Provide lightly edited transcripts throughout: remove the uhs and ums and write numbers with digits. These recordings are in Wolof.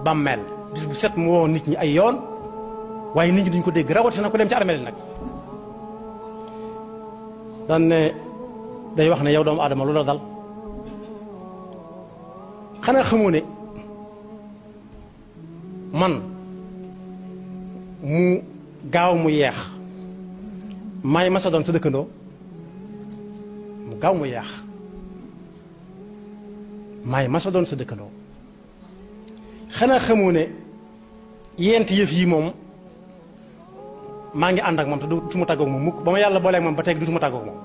bàmmeel bis bu set mu woo nit ñi ay yoon waaye nit ñi duñ ko dégg rawatina ko dem ci armeel nag daan ne day wax ne yow doomu aadama lu la dal xanaa xamoo ne man mu gaaw mu yeex may masa doon sa dëkkandoo mu gaaw mu yeex may masa doon sa dëkkandoo xanaa xamoo ne yent yëf yi moom maa ngi ànd ak moom te du ma tàggoog moom mukk ba ma yàlla booleeg moom ba tey du ma tàggoog moom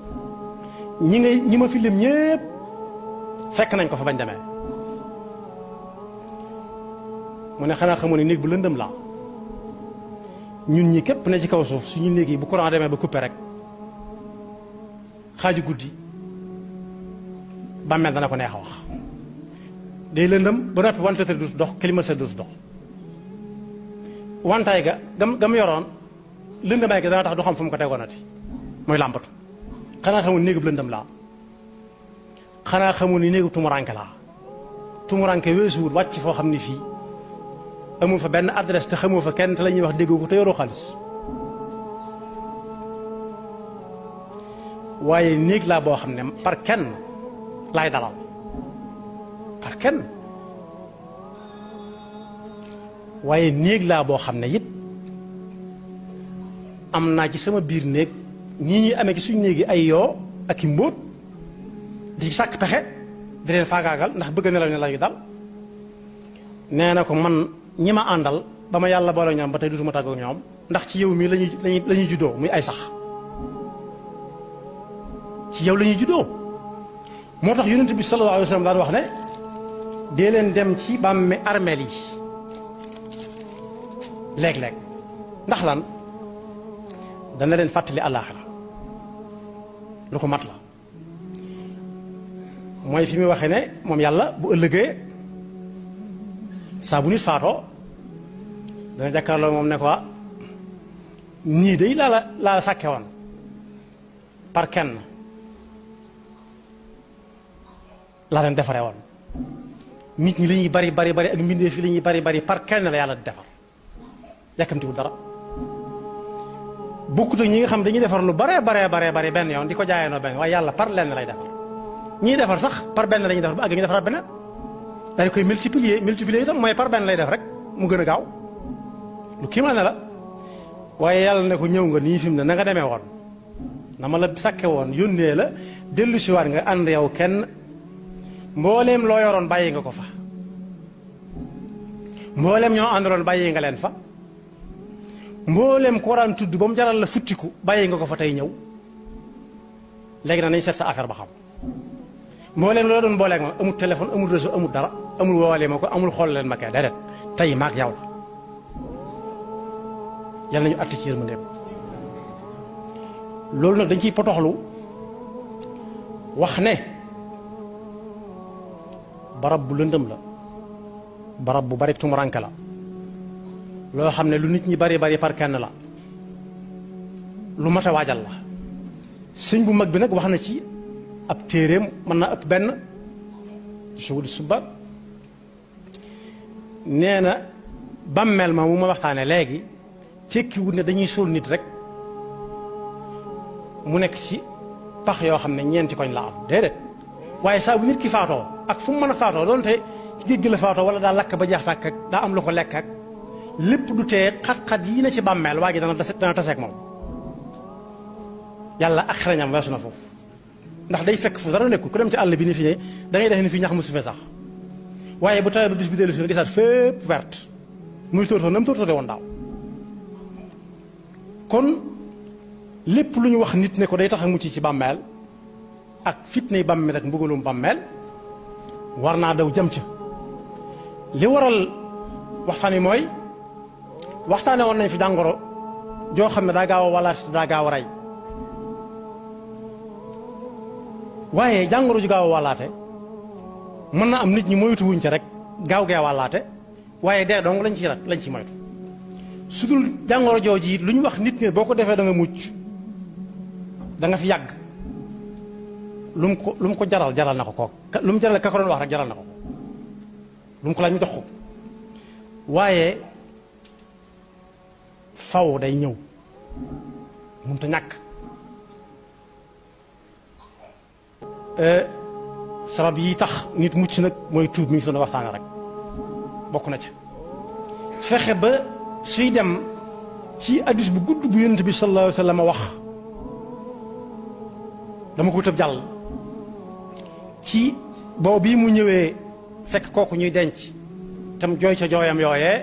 ñi ma fi lim ñépp fekk nañ ko fa bañ demee mu ne xanaa xamoo ne néeg bu lëndëm la ñun ñi képp ne ci kaw suuf suñu néeg yi bu courant demee ba coupé rek xaaju guddi bàmmeel dana ko neex a wax day lëndëm ba noppi ventilateur du dox climatiseur du dox wantaay ga gam yoroon lëndamaay ga dana tax du xam fu mu ko tegoonati mooy làmpatu xanaa xamul néegub lëndëm laa xanaa xamul ni néegub tumuranke laa tumuranke weesuwul wàcc foo xam ni fii amul fa benn adresse te xamoo fa kenn te la ñuy wax déggoo ko te yoroo xaalis waaye néeg laa boo xam ne par kenn laay dalal par kenn waaye néeg laa boo xam ne it am naa ci sama biir néeg ñii ñuy amee ci suñu néeg yi ay yoo ak i mbóot di sàkk pexe di leen faagaagal ndax bëgg nelaw ne la yu dal nee na ko man ñi ma àndal ba ma yàlla boole ñoom ba tey dutuma tàggoog ñoom ndax ci yow mii lañuy juddoo muy ay sax ci yow la ñuy juddoo moo tax yonent bi sallallahu alayhi wa sallam daan wax ne dee leen dem ci bàmme armeel yi léeg-léeg ndax lan dana leen fàttali àllaaxira lu ko mat la mooy fi muy waxee ne moom yàlla bu ëllëgee saa bu nit faatoo dana jàkkaarloo moom ne ko ñii day laa la sàkke woon par kenn laa leen defaree woon nit ñi li ñuy bari bari bari ak mbindeef yi li ñuy bari bari par kenn la yàlla di defar yàkkamtiwul dara bokkut ak ñi nga xam dañuy defar lu bare benn yoon di ko jaayeenoo benn waaye yàlla par lenn lay defar ñiy defar sax par benn la ñuy defar ba àgg ñu defaraat beneen daal di koy multiplier itam mooy par benn lay def rek mu gën a gaaw lu kii ma ne la waaye yàlla ne ko ñëw nga nii fi mu ne na nga demee woon na ma la sàkke woon yónnee la dellu siwaat nga ànd yow kenn mbooleem loo yoroon bàyyi nga ko fa mbooleem ñoo àndaloon bàyyi nga leen fa mbooleem ko waraan tudd ba mu jaral la futtiku bàyyi nga ko fa tey ñëw léegi nag nañ seet sa affaire ba xam mbooleem loo doon booleeg ma amul téléphone amul réseau amul dara amul woowalee ma ko amul xool leen ma kay déedéet tey maag yow la yàlla nañu atti ci yërmandeem loolu nag dañ ciy potoxlu wax ne barab bu lëndëm la barab bu bari tumuranke la loo xam ne lu nit ñi bari par kenn la lu mat a waajal la sëñ bu mag bi nag wax na ci ab téeréem mën naa ëpp benn suwudi suba nee na bàmmeel ma mu ma waxtaane léegi tekkiwut ne dañuy suul nit rek mu nekk ci pax yoo xam ne ñeenti koñ la am déedéet waaye saa bu nit ki faatoo ak fu mu mën a faatoo doonte ci géej gi la faatoo wala daa lakk ba jeex tàkk ak daa am lu ko lekk ak lépp du tee xat-xat yi na ci bàmmeel waa ji dana taseeg moom yàlla ak xereñam weesu na foofu ndax day fekk fu dara nekkul ku dem ci àll bi ni fi ne da ngay def ni fi ñax mu su fee sax waaye bu tawee ba bis bi dellu si nga gisaat fépp verte muy tóortóor na mu tóortóoree woon daaw kon lépp lu ñu wax nit ne ko day tax a mucc ci bàmmeel ak fitnay bàmmeel ak mbugalum bàmmeel war naa daw jëm ca li waral waxtaan wi mooy waxtaane woon nañ fi jàngoro joo xam ne daa gaaw a walaat daa gaaw a rey waaye jàngoro ju gaaw a wàllaate mën na am nit ñi moytu wuñ ca rek gaaw gee wàllaate waaye dee dong lañ ci moytu su dul jàngoro jooju it lu ñu wax nit ne boo ko defee da nga mucc da nga fi yàgg lu mu ko jaral na ko kook lu mu jaral ka ko doon wax rek jaral na ko lu mu ko laaj mu jox ko waaye faw day ñëw mënut a ñàkk sabab yi tax nit mucc nag mooy tuub mi ngi doon waxtaane rek bokk na ca fexe ba suy dem ci hadiis bu gudd bu Yonent bi sallallahu alayhi wa sallam wax dama ko tëb jàll ci boobu bii mu ñëwee fekk kooku ñuy denc tam jooy ca jooyam yooyee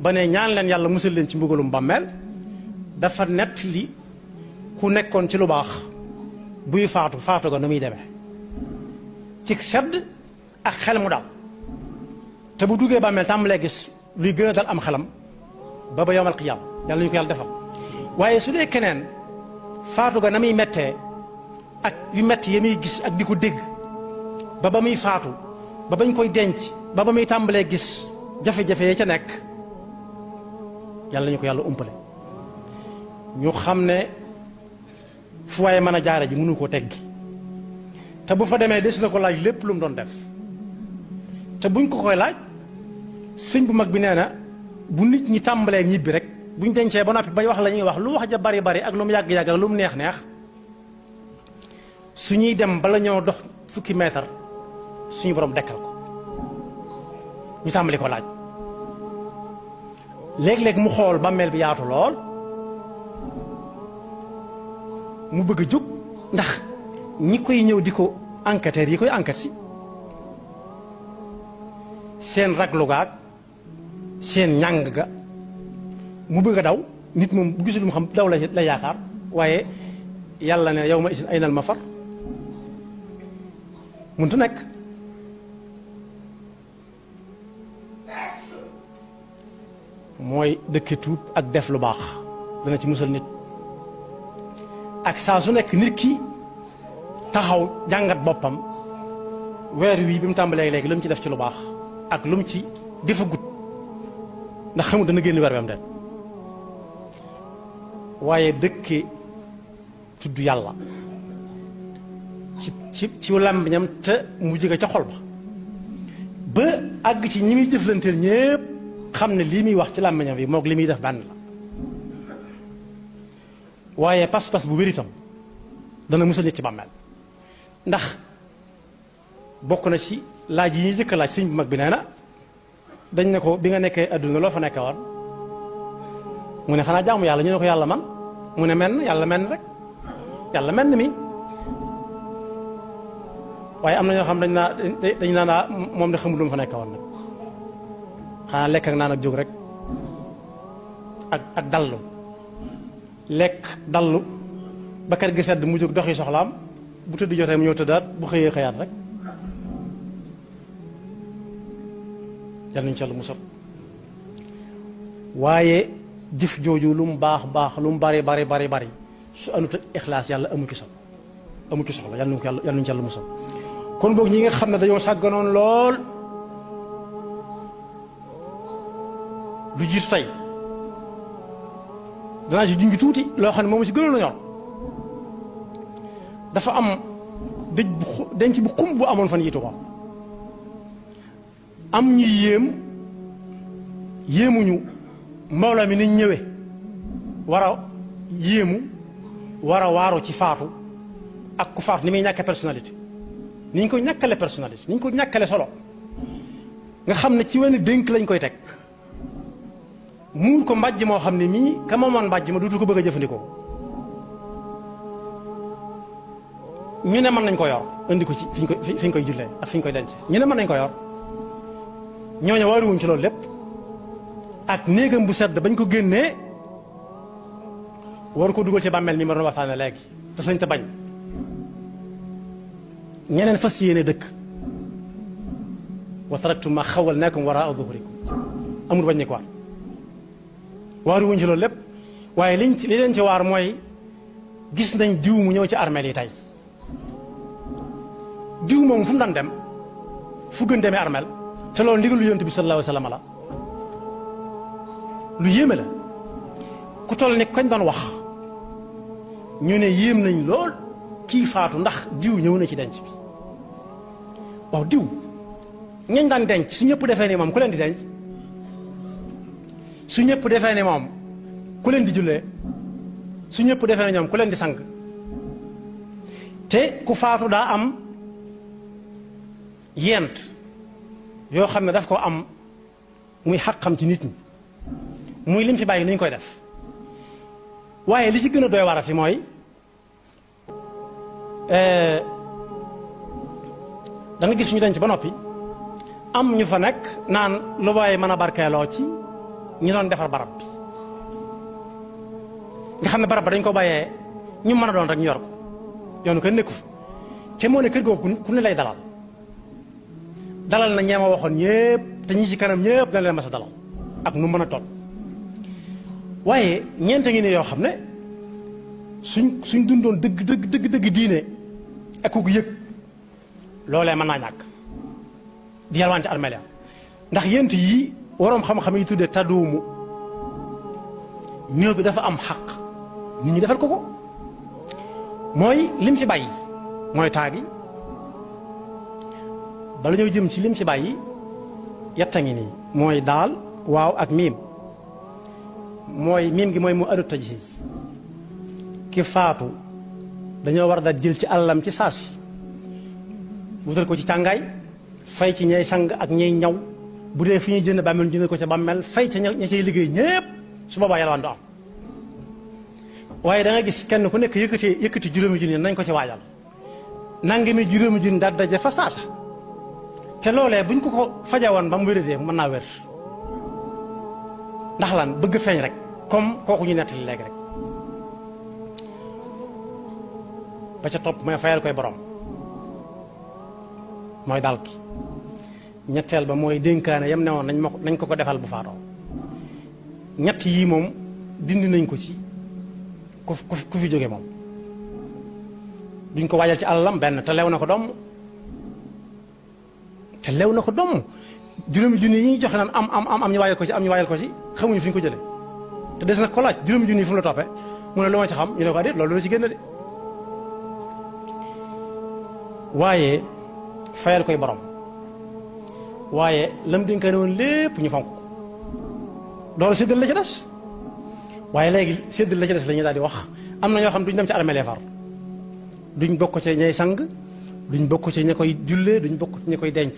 ba ne ñaan leen yàlla musal leen ci mbugalum bàmmeel dafa nett li ku nekkoon ci lu baax buy faatu ga nu muy demee ci sedd ak xel mu dal te bu duggee bàmmeel tàmbalee gis luy gën a dal am xelam ba yawmal qiyaama yàlla ñu ko yàlla defal waaye su dee keneen faatu ga na muy mettee ak yu metti ya muy gis ak di ko dégg ba muy faatu ba bañ koy denc ba muy tàmbalee gis jafe-jafe ya ca nekk yàlla ñu ko yàlla umpale ñu xam ne fu waaye mën a jaare ji mënu koo teggi te bu fa demee des na ko laaj lépp lu mu doon def te buñ ko koy laaj sëñ bu mag bi nee na bu nit ñi tàmbalee ñibbi rek buñ dencee ba noppi bay wax la ñuy wax lu wax ja bari bari ak lu mu yàgg-yàgg ak lu mu neex su ñuy dem bala ñoo dox fukki meetar suñu borom dekkal ko ñu tàmbali ko laaj léeg-léeg mu xool bàmmeel bi yaatu lool mu bëgg a jóg ndax ñi koy ñëw di ko enquêteurs yi koy enquête si seen raglu gaag seen ñàng ga mu bëgg a daw nit moom bu gisul mu xam daw la yaakaar waaye yàlla ne yow ma isin aynal mafar mënut a nekk mooy dëkke tuub ak def lu baax dana ci musal nit ak saa su nekk nit ki taxaw jàngat boppam weer wii bi mu tàmbalee léegi lu mu ci def ci lu baax ak lu mu ci defagut ndax xamul dana génn weer bi am de waaye dëkke tudd yàlla ci làmmiñam te mu jóge ca xol ba àgg ci ñi muy jëflanteel ñépp xam ne lii muy wax ci làmmiñam bi moog li muy def benn la waaye pas-pas bu wér itam dana musal nit ci bàmmeel ndax bokk na ci laaj yi ñuy jëkk laaj sëñ bu mag bi nee na dañ ne ko bi nga nekkee adduna loo fa nekkee woon mu ne xanaa jaamu yàlla ñu ne ko yàlla man mu ne menn yàlla menn rek yàlla menn mi waaye am na ñoo xam dañ naa moom de xamul lu mu fa nekk woon nag xanaa lekk ak naan ak jóg rek ak dallu lekk dallu ba kër gi sedd mu jóg doxi soxlaam bu tëdd jotee mu ñëw tëddaat bu xëyee xëyaat rek yal nañu ci Yàlla musal waaye jëf jooju lu mu baax lu mu bari su anut ak ixlaas yàlla amu ci soxla yal nañu ci Yàlla musal kon boog ñi nga xam ne dañoo sàgganoon lool lu jiitu tey danaa ci jungi tuuti loo xam ne moom si gënoon la ñor dafa am denc bu xum bu amoon fan yitu ko am ñuy yéemuñu mbooloo mi niñ ñëwee war a yéemu war a waaru ci faatu ak ku faatu ni muy ñàkke personnalité ni ñu ko ñàkkale personnalité ni ñu ko ñàkkale solo nga xam ne ci wenn dénk lañ koy teg muur ko mbàjj moo xam ne mii ka moomoon mbàjj ma duutu ko bëgg a jëfandikoo ñu ne mën nañ ko yor indi ko ci fi ñu koy jullee ak fi ñu koy denc ñu ne mën nañ ko yor ñooñu waaruwuñ ci loolu lépp ak néegam bu sedd bañ ko génnee war ko dugal ci bàmmeel mi ma doon waxtaane léegi te sañ te bañ ñeneen fas yéene dëkk wa taraktum ma xawalnaakum waraa zuhurikum amul bañ ni ko waaruwuñ ci loolu lépp waaye li leen ci waar mooy gis nañ diw mu ñëw ci armeel yi tey diw moom fu mu daan dem fu gën demee armeel te loolu ndigalu yonent bi sallallahu alayhi wa sallam la lu yéeme la ku toll ni kañ doon wax ñu ne yéem nañ lool kii faatu ndax diw ñëw na ci denc bi waaw diw ñañ daan denc su ñëpp defee ni moom ku leen di denc su ñëpp defee ne moom ku leen di jullee su ñëpp defee ne ñoom ku leen di sang te ku faatu daa am yent yoo xam ne daf ko am muy xaqam ci nit ñi muy lim fi bàyyi nu ñu koy def waaye li ci gën a doy warati mooy da nga gis ñu denc ba noppi am ñu fa nekk naan lu waaye mën a barkeeloo ci ñi doon defar barab bi nga xam ne barab ba dañ ko bàyyee ñu mën a doon rek ñu yor ko yoonu kenn nekku fa te moo ne kër googu ku ne lay dalal na ñeema waxoon ñëpp te ñi ci kanam ñëpp dañ leen mas a dalal ak nu mën a toll waaye ñeente ngi ne yoo xam ne suñ dundoon dëgg diine ak ku yëg loolee mën naa ñàkk di yalwaan ci armeel ya ndax yent yi waroom xam-xam yi tuddee taduumu néew bi dafa am xaq nit ñi defal ko ko mooy lim fi bàyyi mooy taagi bala ñëw jëm ci lim fi bàyyi yetta ngi nii mooy daal waaw ak miim mooy miim gi mooy mu adut tajhiis ki faatu dañoo war a daal jël ci àllam ci saasi wutal ko ci càngaay fay ci ñay sang ak ñay ñaw bu dee fi ñuy jënd bàmmeel jënd ko ca bàmmeel fay ca ña cay liggéey ñépp su boobaa yalwaan du am waaye da nga gis kenn ku nekk yëkkati juróomi junni nañ ko ci waajal nangami juróomi junni daal daje fa saasa te loolee buñ ko faje woon ba mu wéradee mën naa wér ndax lan bëgg feeñ rek comme kooku ñu nettali léegi rek ba ca topp mooy fayal koy borom mooy dal ki ñetteel ba mooy dénkaane yam ne woon nañ ko defal bu faatoo ñett yii moom dindi nañ ko ci ku fi jóge moom duñ ko waajal ci àllam benn te lew na ko doom juróomi junni yi ñuy joxe naan am ñu waajal ko ci am ñu waajal ko ci xamuñu fi ñu ko jëlee te des na ko laaj juróomi junni yi fu mu la toppee mu ne lu ma ci xam ñu ne ko déet loolu la ci génn de waaye fayal koy borom waaye lam dénkaane woon lépp ñu fonk ko loolu séddal la ci des waaye léegi séddal la ci des la ñuy daal di wax am na ñoo xam duñ dem ci armeel far duñ bokk ci ñay sang duñ bokk ci ña koy jullee duñ bokk ci ña koy denc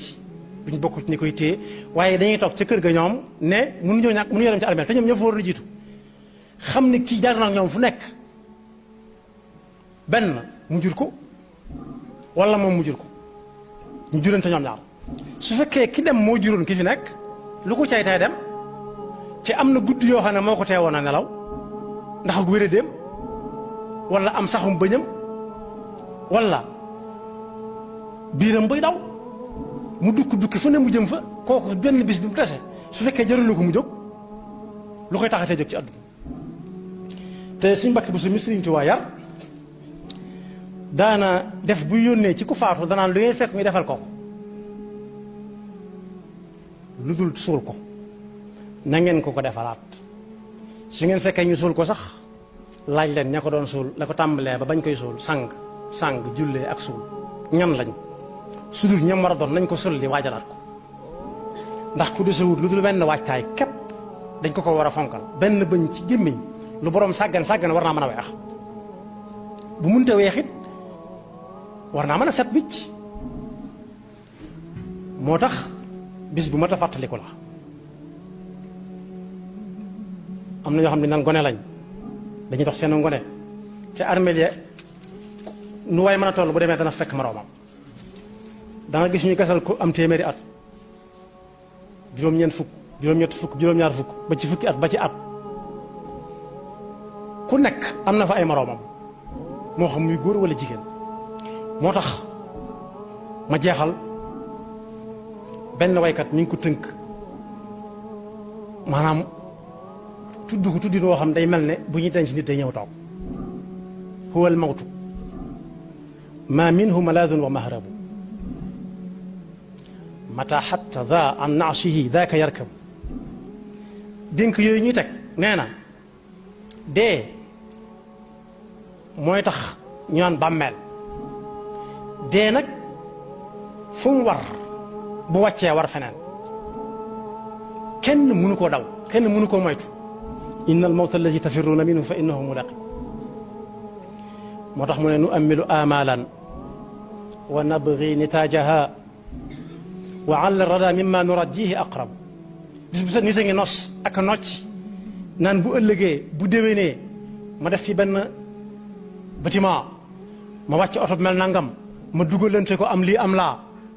duñ bokk ci ña koy téye waaye dañuy toog ca kër ga ñoom ne mënuñoo dem ci armeel te ñoom ñoo fa war a jiitu xam ne kii jaar na ak ñoom fu nekk benn mu jur ko wala moom mu jur ko ñu jurante ñoom ñaar su fekkee ki dem moo juróon ki fi nekk lu ko cay tey dem te am na guddi yoo xam ne moo ko teewoon a nelaw ndax ak wéradéem wala am saxum bëñam wala biiram buy daw mu dukki fu ne mu jëm fa kooku benn bis bi mu dese su fekkee jarul ko mu jóg lu koy taxatee jóg ci àdduna te suñ mbakki bu su mi Sëriñ Tuubaa yar daana def bu yónnee ci ku faatu danaan lu ngeen fekk ñu defal ko lu dul suul ko na ngeen ko defalaat su ngeen fekkee ñu suul ko sax laaj leen ña ko doon suul la ko tàmbalee ba bañ koy suul sang jullee ak suul ñan lañ su dul ñam war a doon nañ ko sulli waajalaat ko ndax ku desewut lu dul benn waajtaay képp dañ ko war a fonkal benn bëñ ci gémmiñ lu borom sàggan war naa mën a weex bu munta weexit war naa mën a set wicc moo tax bis bu mat a fàttaliku la am na ñoo xam ne naan gone lañ dañuy dox seen ngone te armeel ya nu waay mën a toll bu demee dana fekk moroomam danga gis ñu gasal ko am téeméeri at juróom-ñeent fukk juróom-ñett fukk juróom-ñaar fukk ba ci fukki at ba ci at ku nekk am na fa ay moroomam moo xam muy góor walla jigéen moo tax ma jeexal benn waykat mi ngi ko tënk maanaam tudd ko tuddin woo xam day mel ne bu ñuy denc nit day ñëw toog huwa al mawtu ma minhu malaadun wa mahrabu mata xatta da an naashihi daaka yarkab dénk yooyu ñuy teg nee na dee mooy tax ñu naan bàmmeel dee nag fu mu war bu wàccee war feneen kenn mënu koo daw kenn mënu koo moytu inna al mawta alladi tafirruuna minhu fa innahu mulaqi moo tax mu ne nu ammilu amalan wa nabgi nitaajaha wa ala rada mimma nurajjihi aqrab bis bu set nit a ngi nos ak a nocc naan bu ëllëgee bu déwénee ma def fi benn bâtiment ma wàcc oto bi mel nangam ma dugalante ko am lii am laa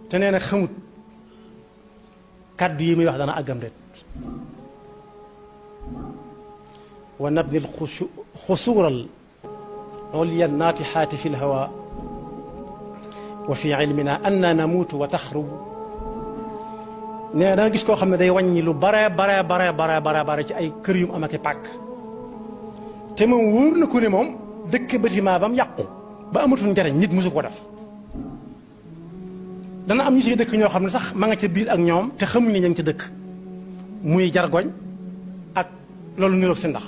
te nee na xamut kàddu yi muy wax dana àggam déet wa nabni xusuural ulya naatixaati fi lhawa wa fi ilmina anna namuutu wa taxrubu nee na danga gis koo xam ne day wàññi lu bare ci ay kër yum am ak i pàkk te moom wóor na ko ne moom dëkk bâtiment ba mu yàqu ba amatul njariñ nit mosu ko def dana am ñu ci dëkk ñoo xam ne sax ma nga ca biir ak ñoom te xamuñ ne ña ngi ca dëkk muy jargoñ ak loolu niroog si ndax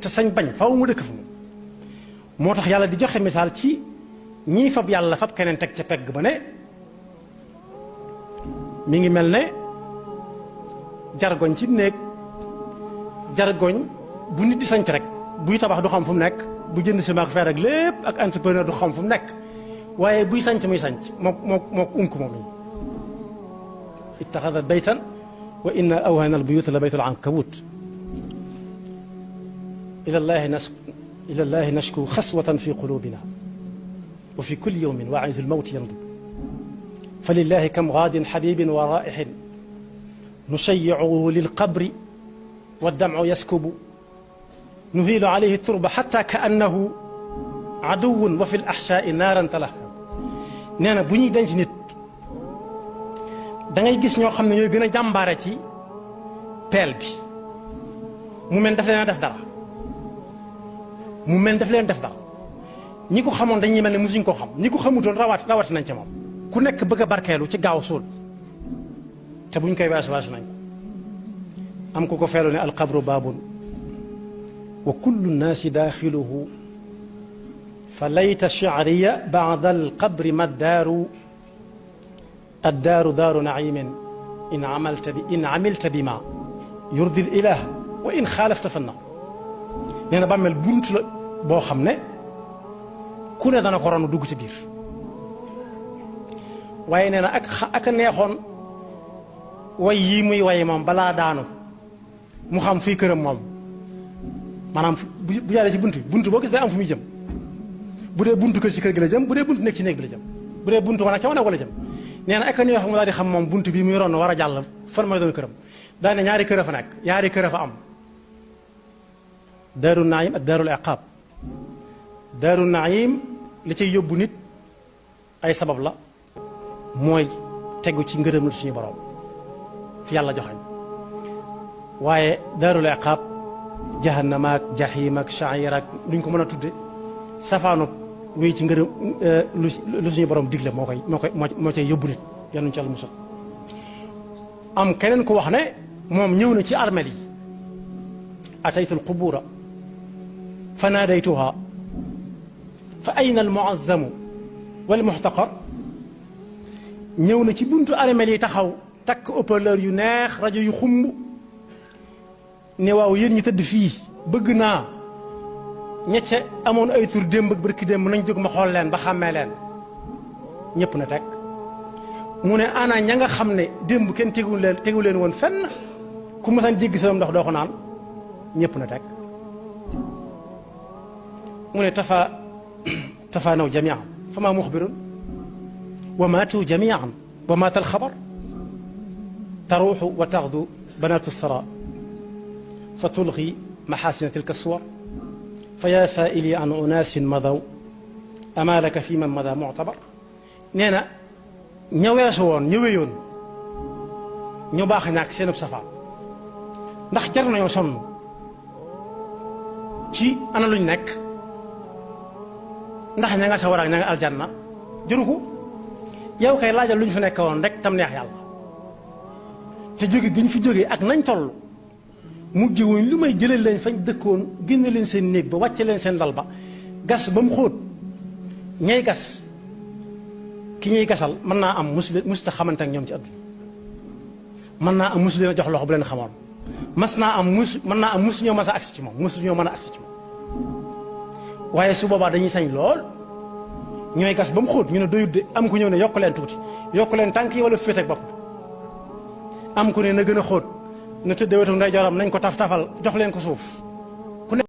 te sañ bañ faaw mu dëkk fa moom moo tax yàlla di joxe misaal ci ñii fab yàlla fab keneen teg ca pegg ba ne mi ngi mel ne jargoñ ci néeg jargoñ bu nit di sanc rek buy tabax du xam fu mu nekk bu jënd ciment ak fer ak lépp ak entrepreneur du xam fu mu nekk waaye buy sanc muy sanc mook unk moom yi ittaxadat baytan wa inna awhana al buyut la baytul ankabut ila llahi nashku xaswatan fi qulubina wa fi kulli yawmin waa'idu lmawti yamdi fa lillahi kam gaadin xabibin wa raixin nushayicu lilqabri waddamcu yaskubu nuhiilu alayhi turba xatta ka annahu aduwun wa fi l axshaai naaran talahhab nee na bu ñuy denc nit da ngay gis ñoo xam ne ñooy gën a jàmbaare ci peel bi mu mel daf leen a def dara mu mel daf leen def dara ñi ko xamoon dañuy mel ne musuñ ko xam ñi ko xamutoon rawati nañ ca moom ku nekk bëgg a barkeelu ci gaaw suul te buñ koy weesu nañ am ku ko feelu ne alqabru baabun wa kullu nnaasi daaxiluhu fa layta shi'riya ba'da alqabri ma ddaaru addaaru daaru na'iimin in amilta bima yurdi l-ilaah wa in xaalafta fanna nee na bàmmeel bunt la boo xam ne ku ne dana ko ronu dugg ci biir waaye nee na ak a neexoon way yii muy way moom balaa daanu mu xam fii këram moom maanaam bu jaaree ci bunt boo gis day am fu muy jëm bu dee buntu kër ci kër gi la jëm bu dee buntu nekk ci néeg bi la jëm bu dee buntu wanag ca wanag wala jëm nee na ak a neexoon mu daal di xam moom buntu bii muy ron war a jàll fan mooy doon këram daal ne ñaari kër a fa nekk ñaari kër a fa am daaru naim ak daarul iqaab daaru naim li cay yóbbu nit ay sabab la mooy tegu ci ngërëm la suñu borom fi yàlla joxañ waaye daarul iqaab jahannama ak jahim ak sha'ir ak luñ ko mën a tudde safaanu wéy ci ngërëm lu suñu borom digle moo cay yóbbu nit yanuñ ci yàlla musal am keneen ku wax ne moom ñëw na ci armel yi ataytu alqubura fa naadaytuha fa ayna almuazzamu walmuxtaqar ñëw na ci buntu armel yi taxaw takk haut-parleur yu neex rajo yu xumb ne waaw yéen ñi tëdd fii bëgg naa ñecce amoon ay tur démb ak barki démb nañ jóg ma xool leen ba xàmmee leen ñëpp na teg mu ne ana ña nga xam ne démb kenn tegu leen woon fenn ku mësan jéggi sama ndox doo ko naan ñëpp na teg mu ne tafaanaw jamian fa maa muxbirun wa maatu jamian wa maata alxabar taruuxu wa taxdu banaatu sara fa tulxi maxaasina tilka suwar fa yaa saaili an unaasin madaw amalaka fi man mada muctabar nee na ña weesu woon ñëweyoon ñu baax a ñàkk seenub safaan ndax jar nañoo sonn ci ana luñ nekk ndax ña nga sawara ak ña nga aljanna jëru ko yow kay laajal lu ñu fi nekk woon rek tam neex yàlla te jóge gi ñu fi jógee ak nañ toll mujj wuñ lu may jëlee leen fañ dëkkoon génne leen seen néeg ba wàcce leen seen dal ba gas ba mu xóot ñay gas ki ñuy gasal mën naa am musta xamante ak ñoom ci àdduna mën naa am musu leen a jox loxo bu leen xamoon mën naa am musu ñoo mas a agsi ci moom musu ñoo mën a agsi ci moom waaye su boobaa dañuy sañ lool ñooy gas ba mu xóot ñu ne doyut de am ku ñëw ne yokk leen tuuti yokk leen tànk yi wala féet ak bopp am ku ne na gën a xóot na tëddee wetu ndeyjooram nañ ko taf-tafal jox leen ko suuf